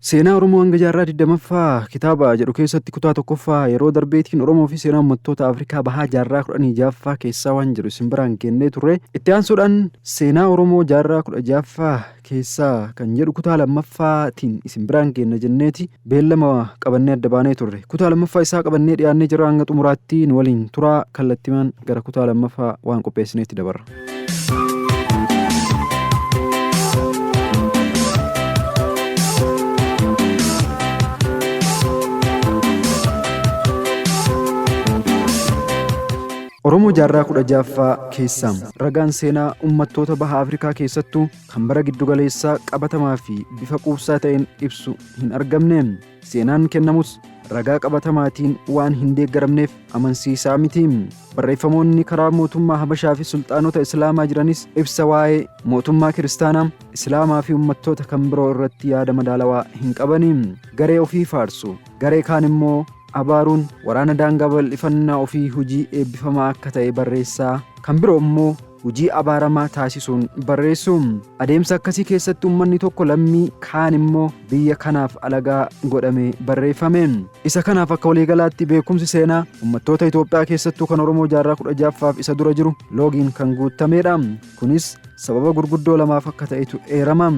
Seenaa Oromoo hanga jaarraa 20ffaa kitaaba jedhu keessatti kutaa tokkoffaa yeroo darbeetiin Oromoo fi seenaa uummattoota Afrikaa Bahaa jaarraa 16ffaa keessaa waan jedhu isin biraan geennee turre. Itti aansuudhaan seenaa Oromoo jaarraa 16ffaa keessaa kan jedhu kutaa lammaffaatiin isin biraan geenna jenneeti beellama qabannee adda baanee turre. Kutaa lammaffaa isaa qabannee dhiyaannee jirra hanga xumuraatti nu waliin turaa kallattimaan gara kutaa lammaffaa waan qopheessineetti dabarra. Oromoo jaarraa 16ffaa keessaa ragaan seenaa uummattoota baha Afrikaa keessattuu kan bara giddugaleessaa qabatamaa fi bifa quubsaa ta'een ibsu hin argamne. Seenaan kennamus ragaa qabatamaatiin waan hin deeggaramneef amansiisaa miti. Barreeffamoonni karaa mootummaa Habashaa fi sulxaanota Islaamaa jiranis ibsa waa'ee mootummaa Kiristaanaa, Islaamaa fi uummattoota kan biroo irratti yaada madaalawaa hin qabani. Garee ofii faarsu, garee kaan immoo abaaruun waraana daangaa babal'ifannaa ofii hojii eebbifamaa akka ta'e barreessaa, kan biroo immoo hojii abaaramaa taasisuun barreessu. Adeemsa akkasii keessatti uummanni tokko lammii kaan immoo biyya kanaaf alagaa godhamee barreeffame. Isa kanaaf akka waliigalaatti beekumsi seenaa uummattoota Itoophiyaa keessattuu kan Oromoo jaarraa 16ffaaf isa dura jiru loogiin kan guutameedha. Kunis sababa gurguddoo lamaaf akka ta'etu eerama.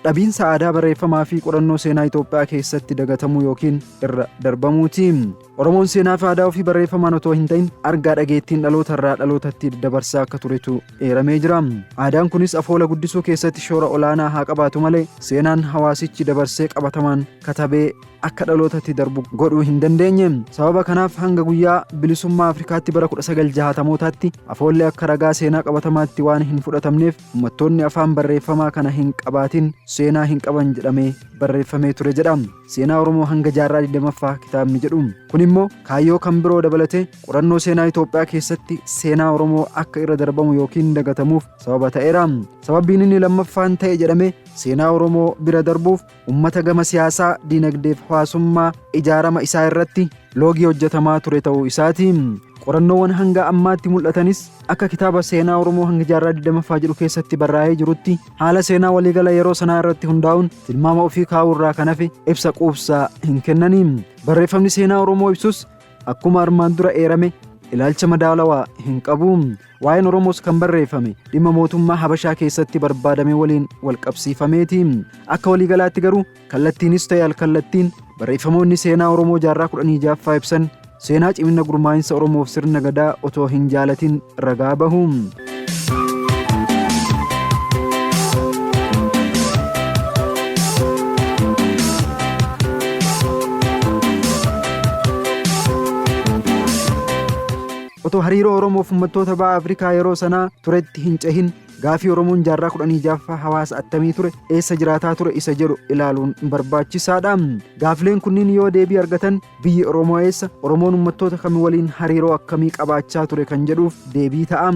Dhabiinsa aadaa barreeffamaa fi qorannoo seenaa Itoophiyaa keessatti dagatamuu yookiin irra darbamuuti. Oromoon seenaa fi aadaa ofii barreeffamaan otoo hin ta'in argaa dhageettiin dhaloota irraa dhalootatti dabarsaa akka turetu eeramee jira. Aadaan kunis afoola guddisuu keessatti shoora olaanaa haa qabaatu malee seenaan hawaasichi dabarsee qabatamaan katabee akka dhalootatti darbu godhuu hin dandeenye. Sababa kanaaf hanga guyyaa bilisummaa Afrikaatti bara 1960mootaatti afoolli akka ragaa seenaa qabatamaatti waan hin fudhatamneef uummattoonni afaan barreeffamaa kana hin qabaatin seenaa hin qaban jedhamee barreeffamee ture jedha. Seenaa Oromoo hanga jaarraa 20ffaa kitaabni jedhu. Kun immoo kaayyoo kan biroo dabalatee qorannoo seenaa Itoophiyaa keessatti seenaa Oromoo akka irra darbamu yookiin dagatamuuf sababa ta'eera. Sababiin inni lammaffaan ta'e jedhamee seenaa Oromoo bira darbuuf uummata gama siyaasaa, diinagdee fi hawaasummaa ijaarama isaa irratti loogii hojjetamaa ture ta'uu isaati. Qorannoowwan hanga ammaatti mul'atanis akka kitaaba seenaa Oromoo hanga jaarraa 20ffaa jedhu keessatti barraa'ee jirutti haala seenaa waliigala yeroo sanaa irratti hundaa'uun tilmaama ofii kaa'uu irraa kan hafe ibsa quubsaa hin kennani. Barreeffamni seenaa Oromoo ibsus akkuma armaan dura eerame ilaalcha madaalawaa hin qabu. Waa'een Oromoos kan barreeffame dhimma mootummaa Habashaa keessatti barbaadame waliin wal qabsiifameeti. Akka waliigalaatti garuu kallattiinis ta'e alkallattiin barreeffamoonni seenaa Oromoo jaarraa 16ffaa ibsan seenaa cimina gurmaa'insa Oromoof sirna gadaa otoo hin jaalatin ragaa bahu. Otoo hariiroo Oromoof uummattoota baha Afrikaa yeroo sanaa turetti hin cehin gaafii Oromoon jaarraa 16ffaa hawaasa attamii ture eessa jiraataa ture isa jedhu ilaaluun barbaachisaadha. Gaafileen kunniin yoo deebii argatan biyyi Oromoo eessa Oromoon uummattoota kam waliin hariiroo akkamii qabaachaa ture kan jedhuuf deebii ta'a.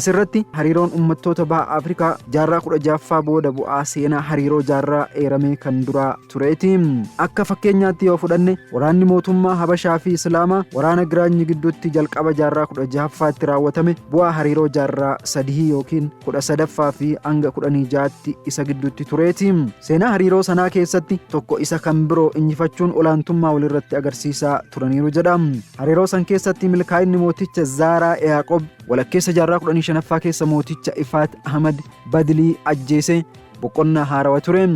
Asirratti hariiroon uummattoota baha Afrikaa jaarraa 16ffaa booda bu'aa seenaa hariiroo jaarraa eeramee kan duraa tureeti. Akka fakkeenyaatti yoo fudhanne waraanni mootummaa Habashaa fi Islaamaa waraana Giraanyi gidduutti jalqaba jaarraa 16ffaatti raawwatame bu'aa hariiroo jaarraa sadii yookiin 13ffaa fi hanga 16tti isa gidduutti tureeti. Seenaa hariiroo sanaa keessatti tokko isa kan biroo injifachuun olaantummaa walirratti agarsiisaa turaniiru jedha. Hariiroo san keessatti milkaa'inni mooticha Zaaraa Yaaqoob walakkeessa jaarraa 15ffaa keessa mooticha Ifaat Ahmad Badilii ajjeese boqonnaa haarawa ture.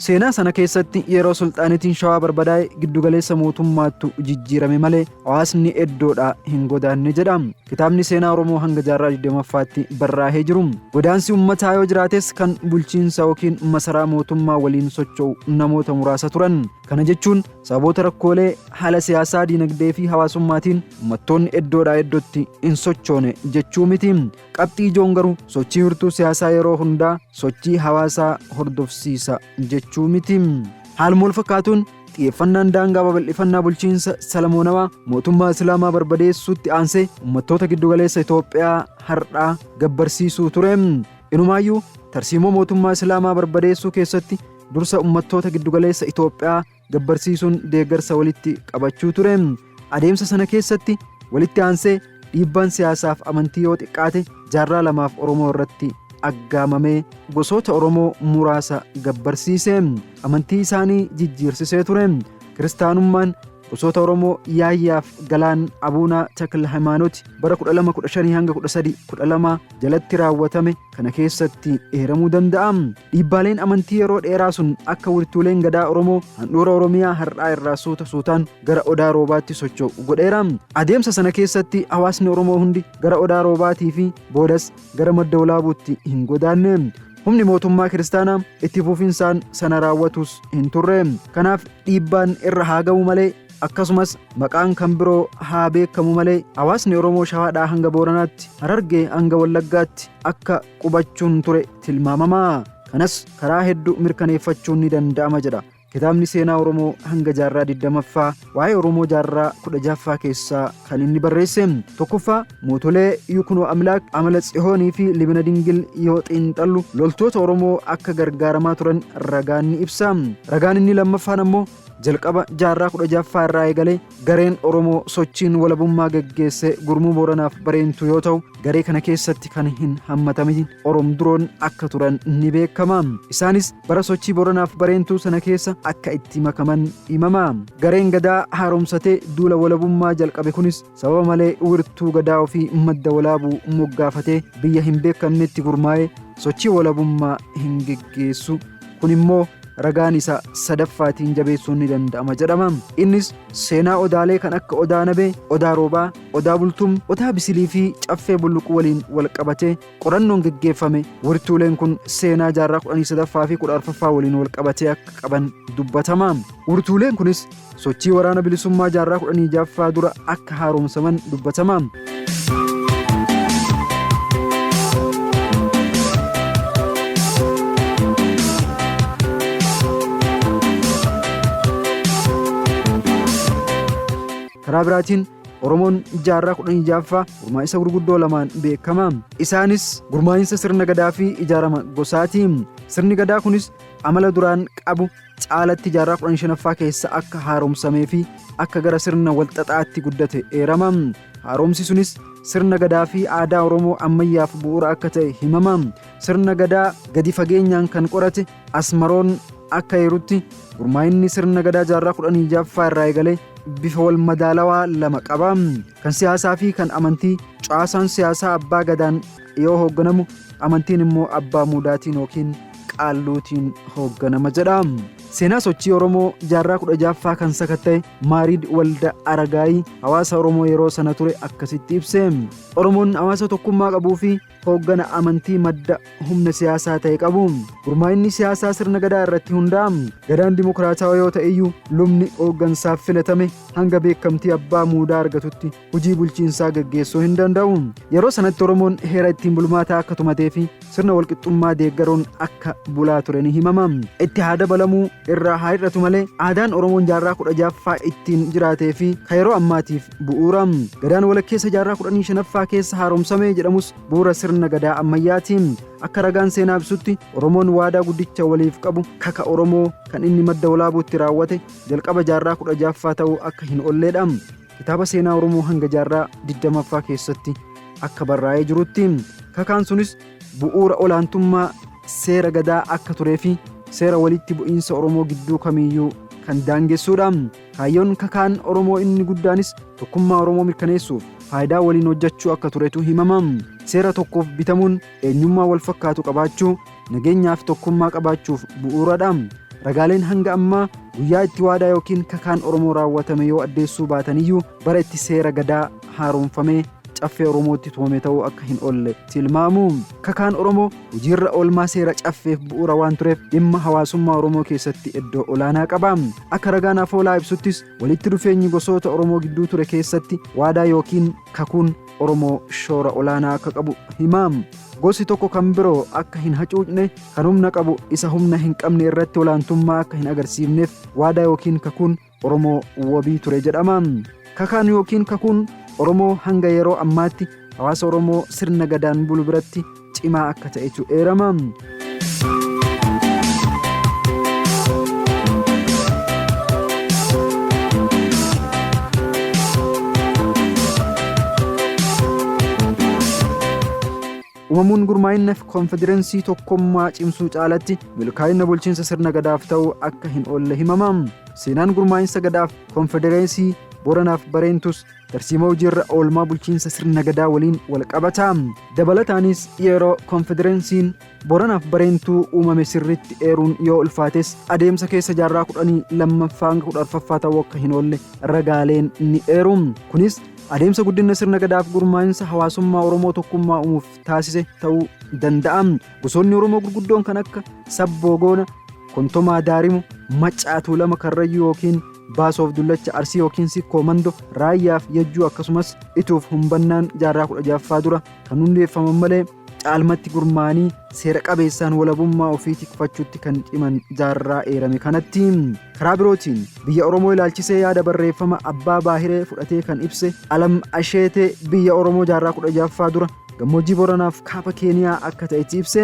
Seenaa sana keessatti yeroo sulxaanitiin Shawaa barbadaa'e giddugaleessa mootummaattu jijjiirame malee hawaasni eddoodhaa hin godaanne jedha. Kitaabni seenaa Oromoo hanga jaarraa 20ffaatti barraa'ee jiru. Godaansi uummataa yoo jiraates kan bulchiinsa yookiin masaraa mootummaa waliin socho'u namoota muraasa turan. Kana jechuun sababoota rakkoolee haala siyaasaa, diinagdee fi hawaasummaatiin uummattoonni eddoodhaa eddootti hin sochoone jechuu miti. Qabxii ijoon garuu sochii wirtuu siyaasaa yeroo hundaa sochii hawaasaa hordofsiisa jechuu miti. Haaluma wal fakkaatuun xiyyeeffannaan daangaa babal'ifannaa bulchiinsa Salamoonawaa mootummaa Islaamaa barbadeessuutti aansee uummattoota giddugaleessa Itoophiyaa har'aa gabbarsiisuu ture. Inumaayyuu tarsiimoo mootummaa Islaamaa barbadeessuu keessatti dursa uummattoota giddugaleessa Itoophiyaa gabbarsiisuun deeggarsa walitti qabachuu ture. Adeemsa sana keessatti walitti aansee dhiibbaan siyaasaaf amantii yoo xiqqaate jaarraa lamaaf Oromoo irratti aggaamamee gosoota Oromoo muraasa gabbarsiise. Amantii isaanii jijjiirsisee ture. Kiristaanummaan gosoota Oromoo Yaayyaaf Galaan Abuunaa Takla Hayimaanooti bara 1215 hanga 1312 jalatti raawwatame kana keessatti eeramuu danda'a. Dhiibbaaleen amantii yeroo dheeraa sun akka wirtuuleen gadaa Oromoo handhuura Oromiyaa har'aa irraa suuta suutaan gara Odaa Roobaatti socho'u godheera. Adeemsa sana keessatti hawaasni Oromoo hundi gara Odaa Roobaatii fi boodas gara Madda Walaabuutti hin godaanne. Humni mootummaa kiristaanaa itti fufinsaan sana raawwatus hin turre. Kanaaf dhiibbaan irra haa ga'u malee, akkasumas maqaan kan biroo haa beekamu malee, hawaasni Oromoo Shawaadhaa hanga Booranaatti, Harargee hanga Wallaggaatti akka qubachuun ture tilmaamama. Kanas karaa hedduu mirkaneeffachuun ni danda'ama jedha. Kitaabni seenaa Oromoo hanga jaarraa 20ffaa waa'ee Oromoo jaarraa 16ffaa keessaa kan inni barreesse. Tokkoffaa, mootolee Yukunoo Amlaak, Amala Tsihoonii fi Libina Dingil yoo xiinxallu loltoota Oromoo akka gargaaramaa turan ragaan ni ibsa. Ragaan inni lammaffaan ammoo jalqaba jaarraa 16ffaa irraa eegalee gareen Oromoo sochiin walabummaa geggeesse gurmuu Booranaaf Bareentuu yoo ta'u, garee kana keessatti kan hin hammatamin Oromduroon akka turan ni beekama. Isaanis bara sochii Booranaaf Bareentuu sana keessa akka itti makaman himama. Gareen gadaa haaromsatee duula walabummaa jalqabe kunis sababa malee wirtuu gadaa ofii Madda Walaabuu moggaafatee biyya hin beekamnetti gurmaa'ee sochii walabummaa hin geggeessu. Kun immoo ragaan isa sadaffaatiin jabeessuun ni danda'ama jedhama. Innis seenaa odaalee kan akka Odaa Nabee, Odaa Roobaa, Odaa Bultum, Odaa Bisilii fi Caffee Bulluquu waliin wal qabatee qorannoon geggeeffame wirtuuleen kun seenaa jaarraa 13ffaa fi 14ffaa waliin wal qabatee akka qaban dubbatama. Wirtuuleen kunis sochii waraana bilisummaa jaarraa 16ffaa dura akka haaromsaman dubbatama. Karaa biraatiin Oromoon jaarraa 16ffaa gurmaa'insa gurguddoo lamaan beekama. Isaanis gurmaa'insa sirna gadaa fi ijaarama gosaati. Sirni gadaa kunis amala duraan qabu caalatti jaarraa 15ffaa keessa akka haaromsamee fi akka gara sirna walxaxaatti guddate eerama. Haaromsi sunis sirna gadaa fi aadaa Oromoo ammayyaaf bu'uura akka ta'e himama. Sirna gadaa gadi fageenyaan kan qorate Asmaroon akka eerutti, gurmaa'inni sirna gadaa jaarraa 16ffaa irraa eegalee bifa wal madaalawaa lama qaba. Kan siyaasaa fi kan amantii. Caasaan siyaasaa abbaa gadaan yoo hoogganamu, amantiin immoo abbaa muudaatiin yookiin qaalluutiin hoogganama jedha. Seenaa sochii Oromoo jaarraa 16ffaa kan sakatta'e Maariid Walda Aragaayii hawaasa Oromoo yeroo sana ture akkasitti ibse. Oromoon hawaasa tokkummaa qabuu fi hooggana amantii madda humna siyaasaa ta'e qabu. Gurmaa'inni siyaasaa sirna gadaa irratti hundaa'a. Gadaan dimokiraatawaa yoo ta'e iyyuu, lubni hooggansaaf filatame hanga beekamtii abbaa muudaa argatutti hojii bulchiinsaa gaggeessuu hin danda'u. Yeroo sanatti Oromoon heera ittiin bulmaataa akka tumatee fi sirna walqixxummaa deeggaruun akka bulaa ture ni himama. Itti haa dabalamuu irraa haa hir'atu malee, aadaan Oromoon jaarraa 16ffaa ittiin jiraatee fi ka yeroo ammaatiif bu'uura. Gadaan walakkeessa jaarraa 15ffaa keessa haaromsame jedhamus bu'uura sirna gadaa ammayyaati. Akka ragaan seenaa ibsutti, Oromoon waadaa guddicha waliif qabu, kaka Oromoo, kan inni Madda Walaabuutti raawwate jalqaba jaarraa 16ffaa ta'uu akka hin olleedha. Kitaaba seenaa Oromoo hanga jaarraa 20ffaa keessatti akka barraa'ee jirutti, kakaan sunis bu'uura olaantummaa seera gadaa akka turee fi seera walitti bu'iinsa Oromoo gidduu kamiiyyuu kan daangessuudha. Kaayyoon kakaan Oromoo inni guddaanis tokkummaa Oromoo mirkaneessuuf faayidaa waliin hojjechuu akka turetu himama. Seera tokkoof bitamuun eenyummaa wal fakkaatu qabaachuu, nageenyaa fi tokkummaa qabaachuuf bu'uuradha. Ragaaleen hanga ammaa guyyaa itti waadaa yookiin kakaan Oromoo raawwatame yoo addeessuu baataniyyuu, bara itti seera gadaa haaromfamee Caffee Oromootti tumame ta'uu akka hin oolle tilmaamu. Kakaan Oromoo hojiirra oolmaa seera caffeef bu'uura waan tureef dhimma hawaasummaa Oromoo keessatti iddoo olaanaa qaba. Akka ragaan afoolaa ibsuttis, walitti dhufeenyi gosoota Oromoo gidduu ture keessatti waadaa yookiin kakuun Oromoo shoora olaanaa akka qabu hima. Gosi tokko kan biroo akka hin hacuucne, kan humna qabu isa humna hin qabne irratti olaantummaa akka hin agarsiifneef waadaa yookiin kakuun Oromoo wabii ture jedhama. Kakaan yookiin kakuun Oromoo hanga yeroo ammaatti hawaasa Oromoo sirna gadaan bulu biratti cimaa akka ta'etu eerama. Uumamuun gurmaa'inna konfedereensii tokkummaa cimsuu caalatti milkaa'ina bulchiinsa sirna Gadaaf ta'uu akka hin oolle himama. Seenaan gurmaa'insa Gadaaf konfedereensii Booranaaf Bareentus tarsiimoo hojiirra oolmaa bulchiinsa sirna Gadaa waliin wal qabata. Dabalataanis yeroo konfedereensiin Booranaaf Bareentuu uumame sirriitti eeruun yoo ulfaates, adeemsa keessa jaarraa 12ffaa hanga 14ffaa ta'uu akka hin oolle ragaaleen ni eeru. Kunis adeemsa guddina sirna Gadaaf gurmaa'insa hawaasummaa Oromoo tokkummaa uumuuf taasise ta'uu danda'a. Gosoonni Oromoo gurguddoon kan akka Sabboo Goona, Kontomaa Daarimu, Maccaa Tuulama Karrayyuu yookiin Baasoof Dullacha Arsii yookiin Sikkoo Mando, Raayyaaf Yejjuu akkasumas Ituuf Humbannaan jaarraa 16ffaa dura kan hundeeffaman malee caalmatti gurmaa'anii seera qabeessaan walabummaa ofii tikfachuutti kan ciman jaarraa eerame kanatti. Karaa birootiin biyya Oromoo ilaalchisee yaada barreeffama Abbaa Baahiree fudhatee kan ibse Alam Asheetee biyya Oromoo jaarraa 16ffaa dura gammoojjii Booranaaf kaaba Keeniyaa akka ta'etti ibse.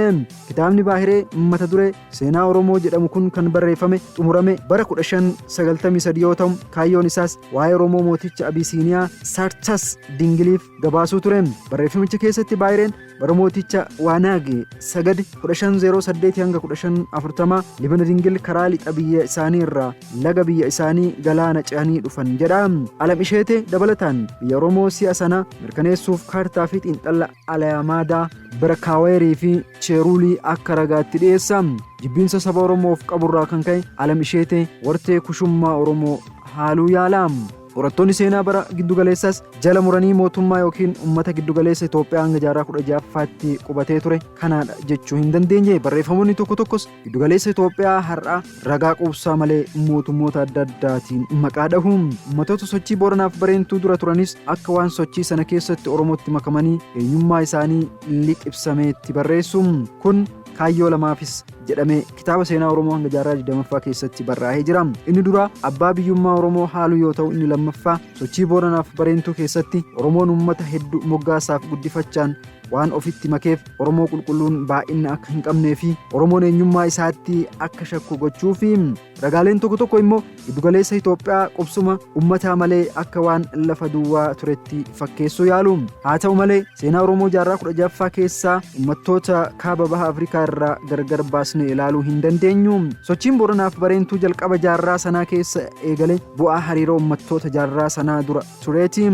Kitaabni Baahiree mata duree Seenaa Oromoo jedhamu kun kan barreeffame xumurame bara 1593 yoo ta'u, kaayyoon isaas waa'ee Oromoo mooticha Abisiiniyaa Sartas Dingiliif gabaasuu ture. Barreeffamicha keessatti Baahireen bara mooticha Waanaage Sagad 1508 hanga 1540 Libana Dingil karaa lixa biyya isaanii irraa laga biyya isaanii galaana ce'anii dhufan jedha. Alam Isheetee dabalataan biyya Oromoo si'a sana mirkaneessuuf kaartaa fi xiinxalla Alayamaadaa, Barakaaweerii fi Cheeruulii akka ragaatti dhiyeessa. Jibbiinsa saba Oromoof qaburraa kan ka'e Alam Isheetee wartee kushummaa Oromoo haaluu yaala. Qorattoonni seenaa bara giddugaleessaas jala muranii mootummaa yookiin uummata giddugaleessa Itoophiyaa hanga jaarraa 16ffaatti qubatee ture kanaadha jechuu hin dandeenye. Barreeffamoonni tokko tokkos giddugaleessa Itoophiyaa har'a ragaa quubsaa malee mootummoota adda addaatiin maqaa dhahu. Uummatoota sochii Booranaaf Bareentuu dura turanis akka waan sochii sana keessatti Oromootti makamanii eenyummaa isaanii liqibsameetti barreessu. Kun kaayyoo lamaafis jedhamee kitaaba seenaa Oromoo hanga jaarraa 20ffaa keessatti barraa'ee jira. Inni duraa abbaa biyyummaa Oromoo haaluu yoo ta'u, inni lammaffaa sochii Booranaaf Bareentuu keessatti Oromoon uummata hedduu moggaasaaf guddifachaan waan ofitti makeef Oromoo qulqulluun baay'ina akka hin qabnee fi Oromoon eenyummaa isaatti akka shakku gochuufi. Ragaaleen tokko tokko immoo giddugaleessa Itoophiyaa qubsuma uummataa malee akka waan lafa duwwaa turetti fakkeessuu yaalu. Haa ta'u malee seenaa Oromoo jaarraa 16ffaa keessaa uummattoota kaaba baha Afrikaa irraa gargar baasnee ilaaluu hin dandeenyu. Sochiin Booranaaf Bareentuu jalqaba jaarraa sanaa keessa eegale bu'aa hariiroo uummattoota jaarraa sanaa dura tureeti.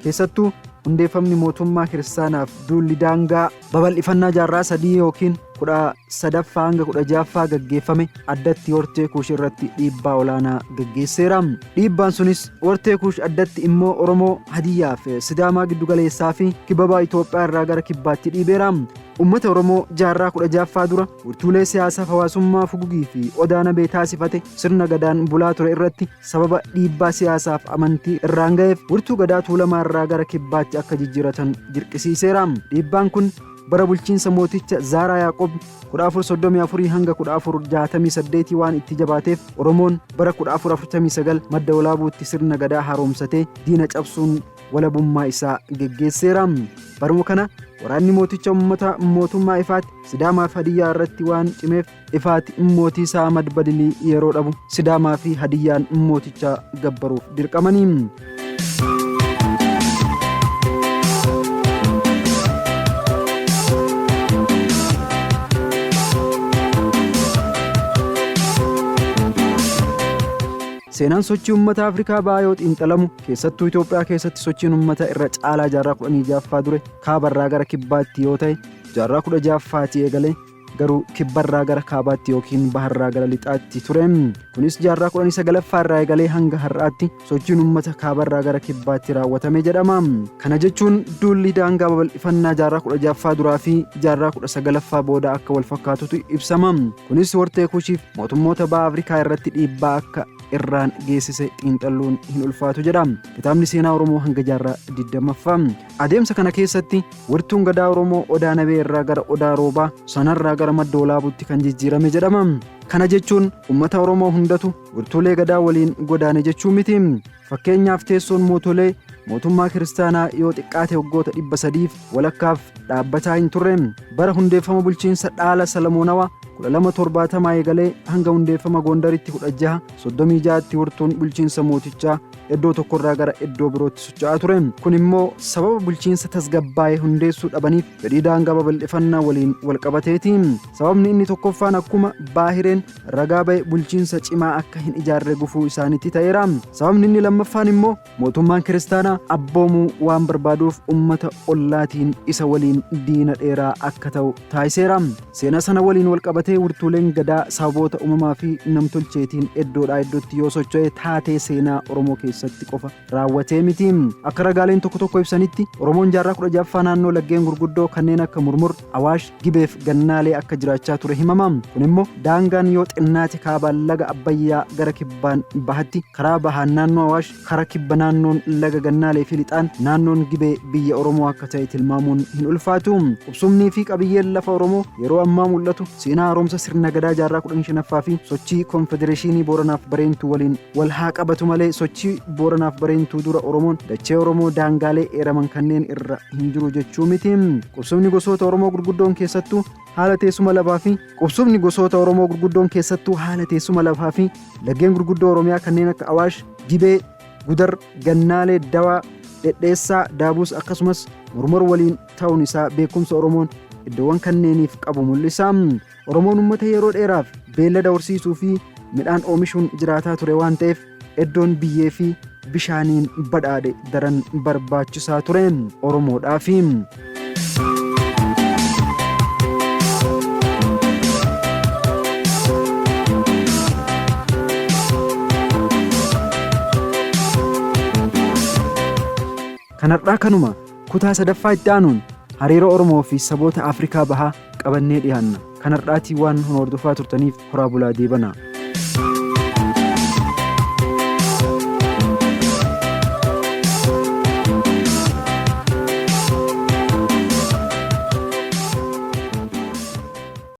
Keessattuu hundeeffamni mootummaa kiristaanaaf duulli daangaa babal'ifannaa jaarraa 3 yookiin 13ffaa hanga 16ffaa gaggeeffame addatti hortee Kuush irratti dhiibbaa olaanaa gaggeesseera. Dhiibbaan sunis hortee Kuush addatti immoo Oromoo, Hadiyyaa fi Sidaamaa giddugaleessaa fi kibba Itoophiyaa irraa gara kibbaatti dhiibeera. Uummata Oromoo jaarraa 16ffaa dura wirtuulee siyaasaaf hawaasummaa Fugugii fi Odaa Nabee taasifate sirna Gadaan bulaa ture irratti sababa dhiibbaa siyaasaaf amantii irraan ga'eef wirtuu Gadaa Tuulamaa irraa gara kibbaatti akka jijjiiratan dirqisiiseera. Dhiibbaan kun bara bulchiinsa mooticha Zaaraa Yaaqoob 1434 hanga 1468 waan itti jabaateef Oromoon bara 1449 Madda Walaabuutti sirna Gadaa haaromsatee diina cabsuun walabummaa isaa geggeesseera. Baruma kana waraanni mooticha uummata mootummaa Ifaatti Sidaamaa fi Hadiyyaa irratti waan cimeef Ifaati mootii isaa Ahmad Badilii yeroo dhabu Sidaamaa fi Hadiyyaan mooticha gabbaruuf dirqamanii. Seenaan sochii uummata Afrikaa bahaa yoo xiinxalamu, keessattuu Itoophiyaa keessatti sochiin uummata irra caalaa jaarraa 16ffaa dure kaabarraa gara kibbaatti yoo ta'e, jaarraa 16ffaatii eegalee garuu kibbarraa gara kaabaatti yookiin baharraa gara lixaatti ture. Kunis jaarraa 19ffaa irraa eegalee hanga har'aatti sochiin uummata kaabarraa gara kibbaatti raawwatame jedhama. Kana jechuun duulli daangaa babal'ifannaa jaarraa 16ffaa duraa fi jaarraa 19ffaa booda akka wal fakkaatutu ibsama. Kunis hortee Kushiif mootummoota baha Afrikaa irratti dhiibbaa akka irraan geessise xiinxalluun hin ulfaatu jedha. Kitaabni seenaa Oromoo hanga jaarraa 20ffaa. Adeemsa kana keessatti wirtuun Gadaa Oromoo Odaa Nabee irraa gara Odaa Roobaa, sanarraa gara Madda Walaabuutti kan jijjiirame jedhama. Kana jechuun uummata Oromoo hundatu wirtuulee Gadaa waliin godaane jechuu miti. Fakkeenyaaf teessoon mootolee mootummaa kiristaanaa yoo xiqqaate waggoota 300f walakkaaf dhaabbataa hin turre. Bara hundeeffama bulchiinsa dhaala Salamoonawaa 1270 eegalee hanga hundeeffama Gondaritti 1636tti wirtuun bulchiinsa mootichaa iddoo tokkorraa gara iddoo birootti socho'aa ture. Kun immoo sababa bulchiinsa tasgabbaa'e hundeessuu dhabaniif fedhii daangaa babal'ifannaa waliin walqabateeti. Sababni inni tokkoffaan akkuma Baahireen ragaa ba'e bulchiinsa cimaa akka hin ijaarre gufuu isaanitti ta'eera. Sababni inni lammaffaan immoo mootummaan kiristaanaa abboomuu waan barbaaduuf ummata ollaatiin isa waliin diina dheeraa akka ta'u taasiseera. Seenaa sana waliin walqabatee wirtuuleen gadaa sababoota uumamaa fi namtolcheetiin iddoodhaa iddootti yoo socho'e taatee seenaa Oromoo keessatti qofa raawwatee miti. Akka ragaaleen tokko tokko ibsanitti Oromoon jaarraa 16ffaa naannoo laggeen gurguddoo kanneen akka Murmur, Awaash, Gibeef Gannaalee akka jiraachaa ture himama. Kun immoo daangaan yoo xinnaate kaabaan laga Abbayyaa gara kibbaan bahatti, karaa bahaan naannoo Awaash, kara kibba naannoon laga Gannaalee fi lixaan naannoon Gibee biyya Oromoo akka ta'e tilmaamuun hin ulfaatu. Qubsumnii fi qabiyyeen lafa Oromoo yeroo ammaa mul'atu seenaa haaromsa sirna gadaa jaarraa 15ffaa fi sochii konfedereeshinii Booranaaf Bareentuu waliin wal haa qabatu malee sochii Booranaaf Bareentuu dura Oromoon dachee Oromoo daangaalee eeraman kanneen irra hin jiru jechuu miti. Qubsumni gosoota Oromoo gurguddoon keessattuu haala teessuma lafaa fi Qubsumni gosoota Oromoo gurguddoon keessattuu haala teessuma lafaa fi laggeen gurguddoo Oromiyaa kanneen akka Awaash, Gibee, Gudar, Gannaalee, Dawaa, Dhedheessaa, Daabuus akkasumas Mormor waliin ta'uun isaa beekumsa Oromoon iddoowwan kanneeniif qabu mul'isa. Oromoon uummata yeroo dheeraaf beellada horsiisuu fi midhaan oomishuun jiraataa ture waan ta'eef iddoon biyyee fi bishaaniin badhaadhe daran barbaachisaa ture Oromoodhaafi. Kan har'aa kanuma kutaa sadaffaa itti aanuun hariiroo Oromoo fi saboota Afrikaa Bahaa qabannee dhiyaanna. Kan har'aatii waan nu hordofaa turtaniif horaa bulaa deebanaa.